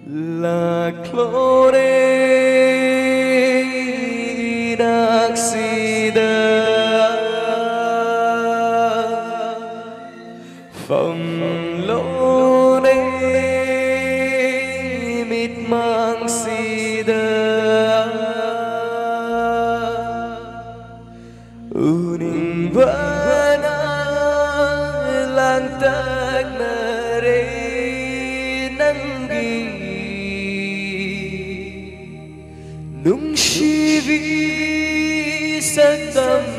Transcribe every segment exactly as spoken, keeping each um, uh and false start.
ꯂꯥꯛꯂꯣꯅꯦ ꯏꯅꯥꯛꯁꯤꯗ, ꯐꯝꯂꯣꯅꯦ ꯃꯤꯠꯃꯥꯡꯁꯤꯗ꯫ ꯎꯅꯤꯡꯕꯅ ꯂꯥꯡꯇꯛꯅꯔꯦ ꯅꯪꯒꯤ ꯅꯨꯡꯁꯤꯕꯤ ꯁꯛꯇꯝꯗꯣ꯫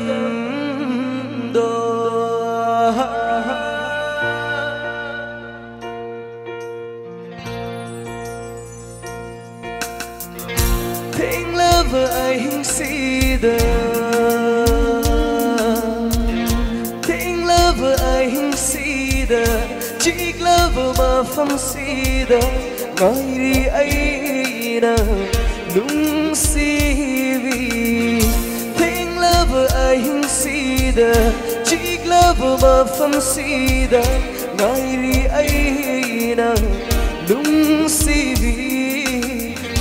ꯊꯦꯡꯂꯕ ꯑꯍꯤꯡꯁꯤꯗ, ꯊꯦꯡꯂꯕ ꯑꯍꯤꯡꯁꯤꯗ, ꯆꯤꯛꯂꯕ ꯃꯐꯝꯁꯤꯗ ꯉꯥꯏꯔꯤ ꯑꯩꯅ ꯅꯨꯡꯁꯤꯕꯤ꯫ ꯊꯦꯡꯂꯕ ꯑꯍꯤꯡꯁꯤꯗ, ꯆꯤꯛꯂꯕ ꯃꯐꯝꯁꯤꯗ ꯉꯥꯏꯔꯤ ꯑꯩꯅ ꯅꯨꯡꯁꯤꯕꯤ,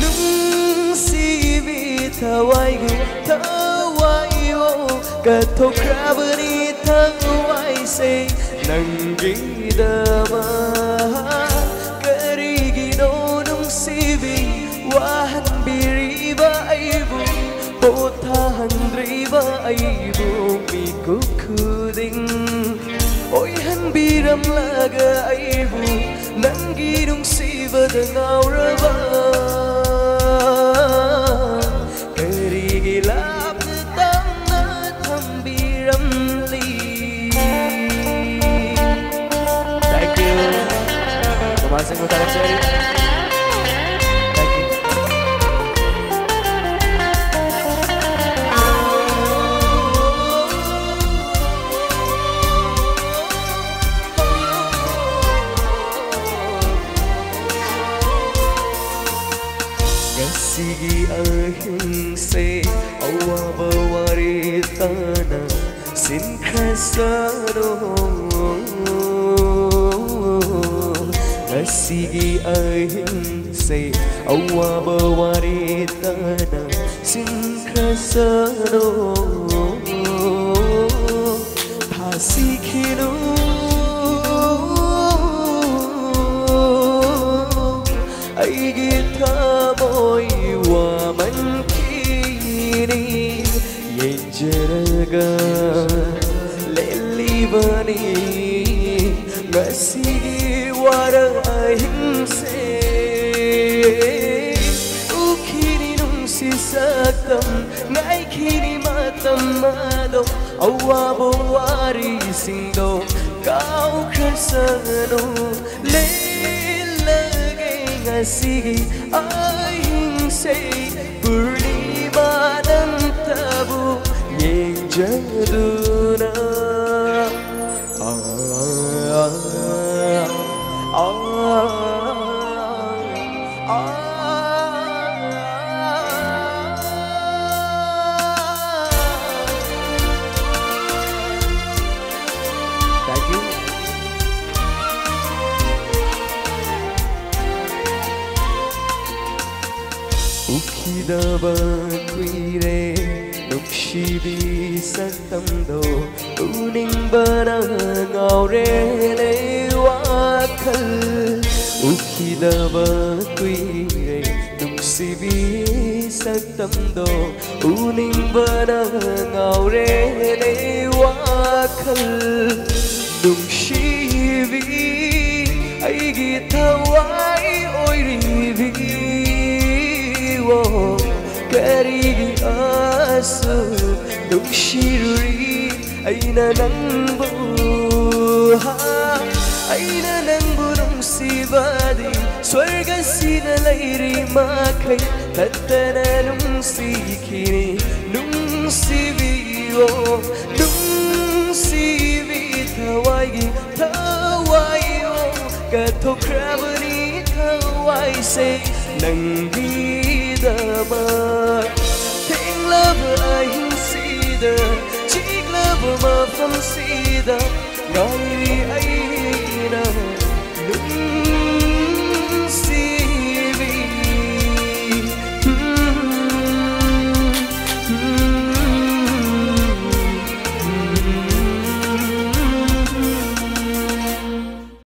ꯅꯨꯡꯁꯤꯕꯤ꯫ ꯊꯋꯥꯏꯒꯤ ꯊꯋꯥꯏ, ꯑꯣ, ꯀꯠꯊꯣꯛꯈ꯭ꯔꯕꯅꯤ ꯊꯋꯥꯏꯁꯦ ꯅꯪꯒꯤꯗꯃꯛ꯫ ꯀꯔꯤꯒꯤꯅꯣ ꯅꯨꯡꯁꯤꯕꯤ ꯋꯥꯍꯟꯕꯤꯔꯤꯕ ꯑꯩꯕꯨ, ꯄꯣꯊꯥꯍꯟꯗ꯭ꯔꯤꯕ ꯑꯩꯕꯨ ꯃꯤꯀꯨꯞ ꯈꯨꯗꯤꯡ ꯑꯣꯏꯍꯟꯕꯤꯔꯝꯂꯒ ꯑꯩꯕꯨ ꯅꯪꯒꯤ ꯅꯨꯡꯁꯤꯕꯗ ꯉꯥꯎꯔꯕ ꯀꯔꯤꯒꯤ ꯂꯥꯞꯅ ꯇꯝꯅ ꯊꯝꯕꯤꯔꯝꯂꯤ? Thank you. ꯃꯃꯥꯁꯤꯡꯕꯨ ꯊꯥꯒꯠꯆꯔꯤ꯫ Thank you. ꯉꯁꯤꯒꯤ ꯑꯍꯤꯡꯁꯦ ꯑꯋꯥꯕ ꯋꯥꯔꯦꯞꯇꯅ ꯁꯤꯟꯈ꯭ꯔꯁꯅꯨ꯫ ꯁꯤꯒꯤ ꯑꯍꯤꯡꯁꯦ ꯑꯋꯥꯕ ꯋꯥꯔꯦꯇꯅ ꯁꯤꯟꯈ꯭ꯔꯁꯅꯨ꯫ ꯊꯥꯁꯤꯈꯤꯅꯨ꯫ ꯑꯩꯒꯤ ꯊꯃꯣꯏ ꯋꯥꯃꯟꯈꯤꯅꯤ꯫ ꯌꯦꯡꯖꯔꯒ ꯂꯦꯜꯂꯤꯕꯅꯤ ꯉꯁꯤꯒꯤ ꯋꯥꯔ ꯑꯍꯤꯡꯁꯦ꯫ ꯎꯈꯤꯅꯤ ꯅꯨꯡꯁꯤ ꯁꯛꯇꯝ, ꯉꯥꯏꯈꯤꯅꯤ ꯃꯇꯝ ꯑꯗꯣ꯫ ꯑꯋꯥꯕ ꯋꯥꯔꯤꯁꯤꯡꯗꯣ ꯀꯥꯎꯈ꯭ꯔꯁꯅꯨ꯫ ꯂꯦꯜꯂꯒꯦ ꯉꯁꯤꯒꯤ ꯑꯍꯤꯡꯁꯦ ꯄꯨꯔꯅꯤꯃꯥ ꯅꯪꯇꯕꯨ ꯌꯦꯡꯖꯗꯨꯅ꯫ ꯑꯥ, ꯑꯥ, ꯑꯥ, ꯑꯥ꯫ Thank you. ꯎꯈꯤꯗꯕ ꯀꯨꯏꯔꯦ ꯅꯨꯡꯁꯤꯕꯤ ꯁꯛꯇꯝꯗꯣ, ꯎꯅꯤꯡꯕꯅ ꯉꯥꯎꯔꯦꯅꯦ ꯋꯥꯈꯜ꯫ ꯎꯈꯤꯗꯕ ꯀꯨꯏꯔꯦ ꯅꯨꯡꯁꯤꯕꯤ ꯁꯛꯇꯝꯗꯣ, ꯎꯅꯤꯡꯕꯅ ꯉꯥꯎꯔꯦꯅꯦ ꯋꯥꯈꯜ꯫ ꯅꯨꯡꯁꯤꯕꯤ ꯑꯩꯒꯤ ꯊꯋꯥꯏ ꯑꯣꯏꯔꯤꯕꯤ, ꯑꯣ, ꯀꯔꯤꯒꯤ ꯑꯁꯨꯛ ꯅꯨꯡꯁꯤꯔꯨꯔꯤ ꯑꯩꯅ ꯅꯪꯕꯨ? ꯍꯥ, ꯑꯩꯅ ꯅꯪꯕꯨ ꯅꯨꯡꯁꯤꯕꯗꯤ ꯁ꯭ꯋꯔꯒꯁꯤꯗ ꯂꯩꯔꯤ ꯃꯈꯩ ꯇꯠꯇꯅ ꯅꯨꯡꯁꯤꯈꯤꯅꯤ꯫ ꯅꯨꯡꯁꯤꯕꯤꯌꯣ, ꯅꯨꯡꯁꯤꯕꯤ ꯊꯋꯥꯏꯒꯤ ꯊꯋꯥꯏꯌꯣ, ꯀꯠꯊꯣꯛꯈ꯭ꯔꯕꯅꯤ ꯊꯋꯥꯏꯁꯦ ꯅꯪꯒꯤꯗꯃꯛ꯫ ꯊꯦꯡꯂꯕ ꯑꯍꯤꯡꯁꯤꯗ, ꯆꯤꯛꯂꯕ ꯃꯐꯝꯁꯤꯗ ꯉꯥꯏꯔꯤ ꯑꯩꯅ